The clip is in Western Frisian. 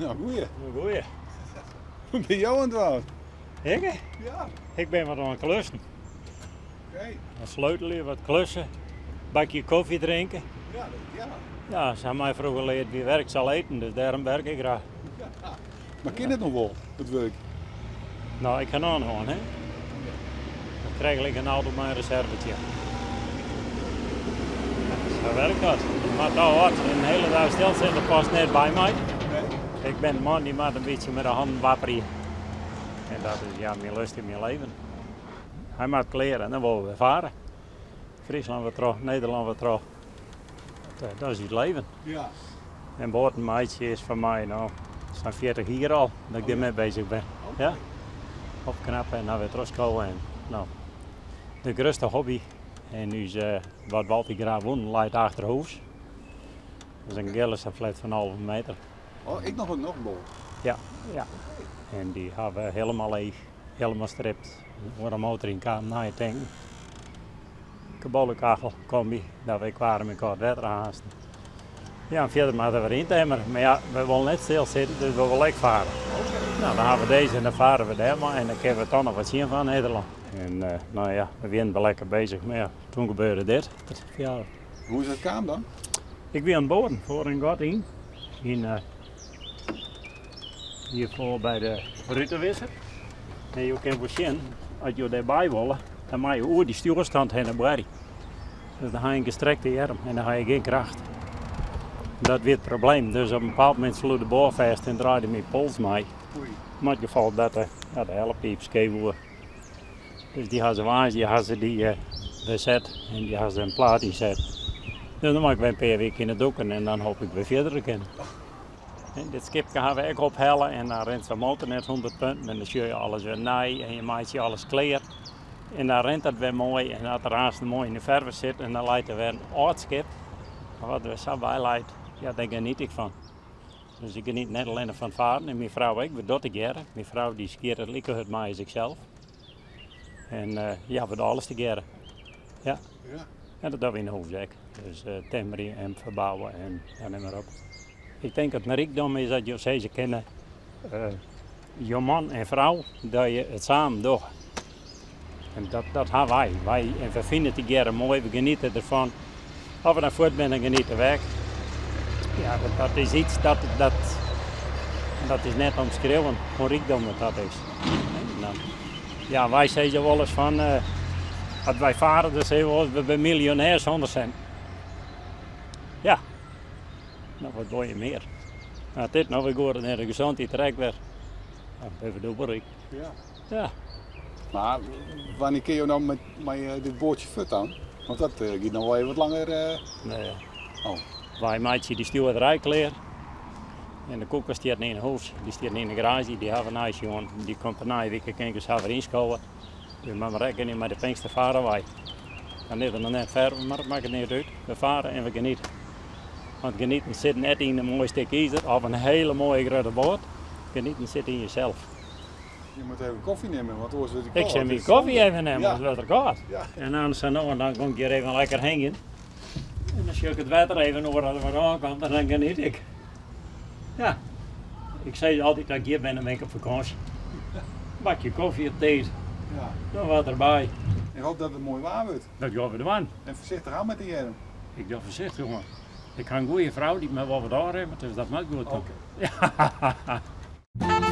Nou, goeie. Goeie. Wat binne jo oan it dwaan? Ik? Ja. Ik bin wat oan it klussen. Oké. Wat sleutelje, wat klussen, bakje kofje drinke. Ja, ja. Ja, se ha my froeger leard wie werkt zal eten, dus dêrom werk ik graach. Mar kin it noch wol, it wurk? No, ik ha noch in hân, hè. Dan krij ik in auto mei in reservetje. Sa werkt dat. Mar toch wat, in hiele dei stilsitte past net by my. Nee. Ik bin in man dy moat in bytsje mei de hannen wapperje. En dat is ja, myn lust yn myn leven. Hy moat klear en dan wolle we wer fare. Fryslân wer troch, Nederlân wer troch. Dat is ús leven. Ja. En boaten meitsje is foar my no sa'n 40 jier al dat ik dêrmei beuzich bin. Ja. Opknappe en dan wer trochskowe. En, no, de grutste hobby en ús wat we altyd graach woenen leit achter hûs. Dat is in gillisaflet fan 11 meter. Oh, ek noch in boat? Ja, ja. En dy ha we hielendal leech, hielendal stript. Oare motor yn kaam, nije tanken. Kabolekachel, komby, dat we ek waarm en kâld wetter ha. Ja, en fierder moatte we wer yntimmere. Mar ja, we wolle net stil sitte, dus we wolle ek fare. No, dan ha we dizze en dan fare we dêrmei en dan kinne we toch noch wat sjen fan Nederlân. En no ja, we wienen wol lekker beuzich, mar ja, toen gebeurde dit. Ja. Hoe is dat kaam dan? Ik wie oan it boaren, foar in gat yn. Yn hjirfoar by de rutewisser. En jo kinne wol sjen, as jo dêrby wolle, dan moatte jo oer dy stjoerstand hinne boarje. Dus dan ha je in gestrekte earm en dan ha je gjin kracht. Dat wie it probleem. Dus op in bepaald momint sloech de boar fêst en draaide myn pols mei. Mei it gefolch dat de, ja, de hellepiip skeef woe. Dus dy ha se woansdei ha se dy wer set en dy ha se in plaat ynset. Dus dan mei ik wer in pear wiken yn de doeken en dan hoop ik wer fierder te kinnen. En dit skipke ha we ek ophelle en dan rint sa'n motor net 100 punten en dan sjoch je alles wer nij en je meitsje alles klear. En dan rint dat wer moai en as er aanst moai yn de ferve sit en dan leit der wer in âld skip, wat der sa by leit, ja, dêr geniet ik fan. Dus ik geniet net allinnich fan it faren en myn frou ek, we dogge tegearre. Myn frou dy skjirret like hurd mei as ik sels. En ja, we dogge alles tegearre. Ja. Ja. En dat dogge we yn 'e hûs ek. Dus timmerje en ferbouwe en ja, nim mar op. Ik tink dat it rykdom is dat jo sizze kinne, jo man en frou, dat je it samen dogge. En dat, dat ha wy. Wy en we fine it tegearre moai, we geniete derfan. As we dan fuort binne, dan geniete we ek. Ja, dat, dat is iets dat, dat, dat is net omskriuwen hoe rykdom dat dat is. En dan, ja, wy sizze wolris fan, as wy fare, dan sizze we wolris, we binne miljonêr sûnder sinten. Ja, no wat wolle je mear? As dit noch wer goed is en de gezondheid der ek wer, dan binne we dûbel ryk. Ja. Ja. Mar wannear kinne jo no mei dit boatsje fuort dan? Want dat giet noch wol even wat langer. Nee. Oh. Wy meitsje dy stjoerderij klear. En de koelkast stiet yn 'e hûs, dy stiet yn de garaazje, dy hawwe we neisjoen. Dy komt de nije wike kin ik dus har wer ynskowe. Dus moatte we rekkenje mei de Pinkster fare wy. Dan is er noch net ferve, mar dat makket neat út. We fare en we geniete. Want genieten sit net yn in moai stik izer of in hiele moaie grutte boat. Genieten sit yn jesels. Je moatte even kofje nimme, want oars wurdt it kâld. Ik sil myn kofje even nimme, oars wurdt it kâld. Ja. En dan sa no en dan kom ik hjir even lekker hingjen. En dan sjoch ik it wetter even oer as er wat oankomt en dan geniet ik. Ja, ik sis altyd dat ik hjir bin, dan bin ik op fakânsje. Bakje kofje op tiid, Ja. noch wat derby. Ik hoop dat it moai waar wurdt. Dat gean we dwaan. En foarsichtich oan mei de earm. Ik doch foarsichtich oan. Ik ha in goede frou dy't my wol wat ôfremmet, dus dat moat goed komme. Oké. Ja.